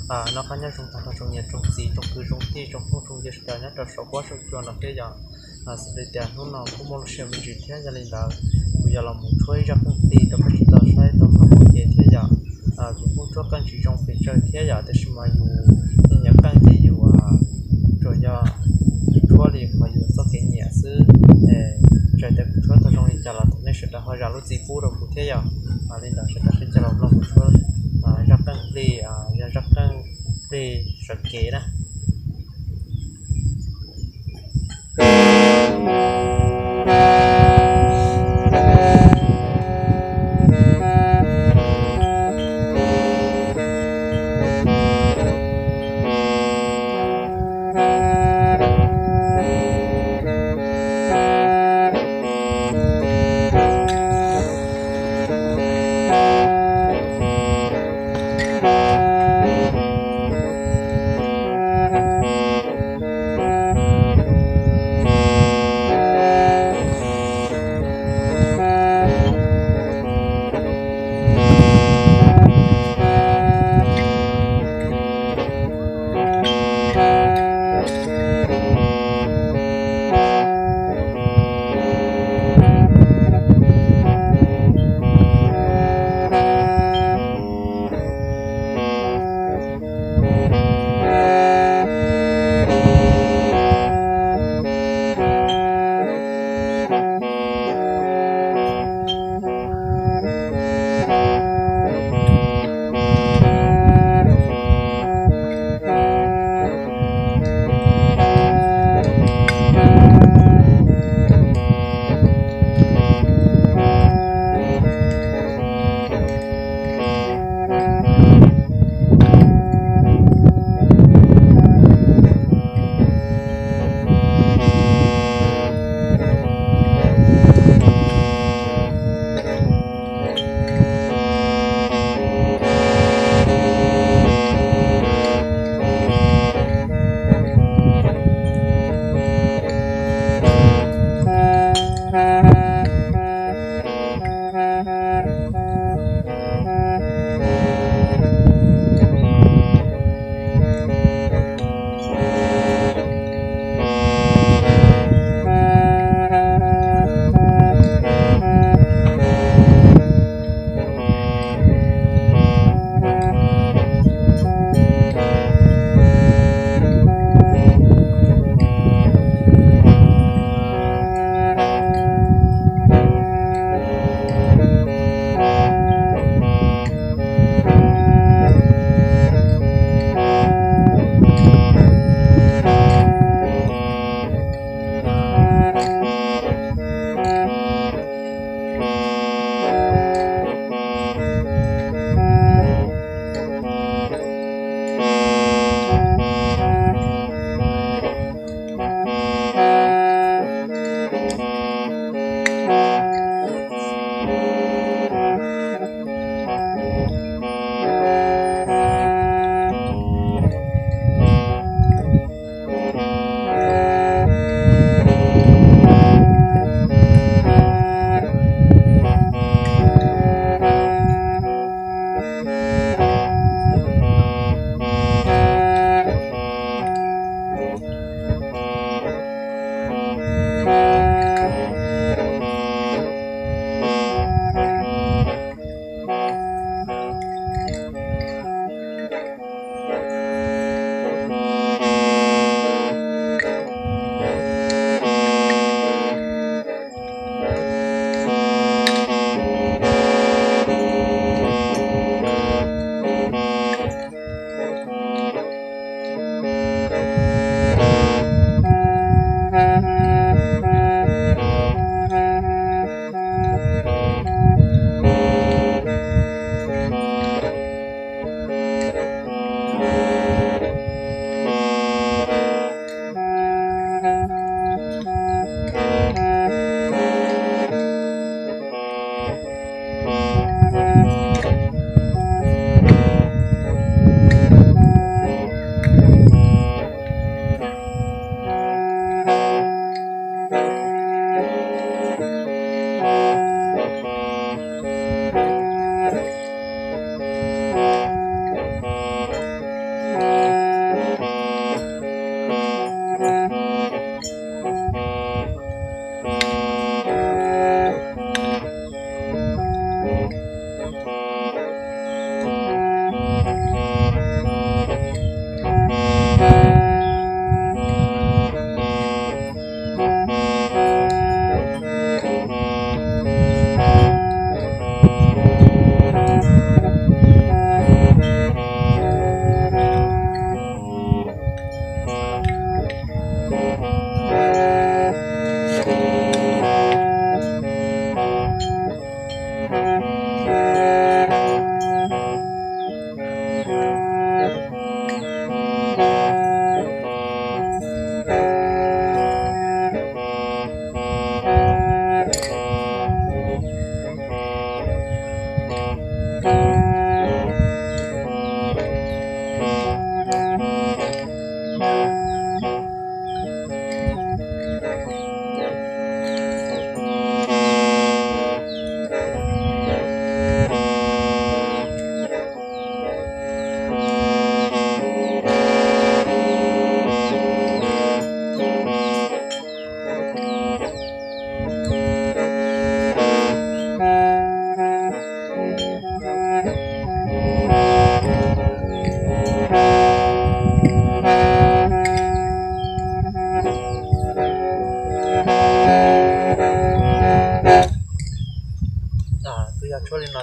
Noj qab nyob zoo tag nrho tsoom niam tsoom txiv tsoom kwv tsoom tij tsoom phooj tsoom ywg sawv daws nyob rau saum huab saum cua no thiab yom. Xws li tias hnub no kuj muaj lub sij hawm me ntsis thiab, yog li ntawd kuv yuav los mus tshuab ib zaj qeej plig rau koj sawv daws saib tau mloog ua ke thiab yom. Kuv kuj tshuab qeej tsis zoo pes tsawg thiab yom, tiam sis mas yus nyiam qeej ces yus tsuas yog tshuab li qhov yus txoj kev nyiam xwb. Txawm tias kuv tshuab tau zoo li cas los thov nej sawv daws ho zam lub txim pub rau kuv thiab yom. Li ntawd sawv daws sib cog los mloog kuv tshuab zaj qeej plig, yog zaj qeej plig sawv kev na.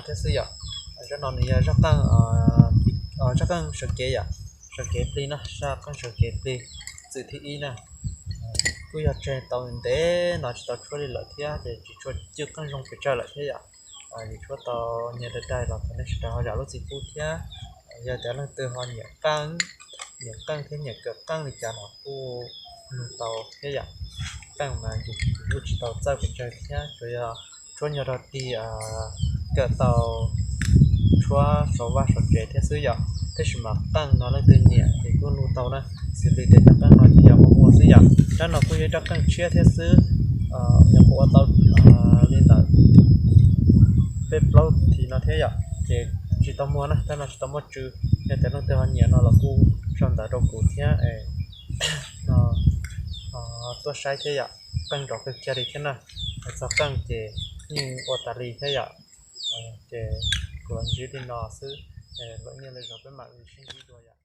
thiab xwb yom. Zaj no nws yog zaj qeej, zaj qeej sawv kev yom, sawv kev plig no, zaj qeej sawv kev plig txwm thib ib na. Kuj yog tseg tau ntev no tsis tau tshuab li lawm thiab ces tsis tshua cwj qeej zoo pes tsawg lawm thiab yom. Yus tshuab tau nyias daim daim los thov nej sawv daws ho zam lub txim pub thiab. Yog tias leej twg ho nyiam qeej, nyiam qeej thiab nyiam kawm qeej li cas los kuj nug tau thiab yom. Qeej mas yus kuj tsis tau txawj pes tsawg thiab, tsuas yog tshuab nyuag rau tig kawm tau tshuab saum vaj saum tsev thiab xwb yom. Tab sis mas qeej no leej twg nyiam ces kuj nug tau na, xws li tias cov qeej no ces yog qhov muag xwb yom. Rab no kuj yog ib rab qeej tshiab thiab xwb, nyuam qhuav ua tau li ntawm peb plaub thib no thiab yom, ces tsis tau muag na, rab no tsis tau muaj tsw. Yog tias leej twg ho nyiam no los kuj sau ntawv rau kuv thiab no tuaj saib thiab yom. Qeej nrov kawg kiag li thiab na, txog qeej ces yeej ua tas li thiab yom. Ces kuv los ntsib li no xwb, lwm niaj lwm zaus peb mam li sib ntsib dua yom.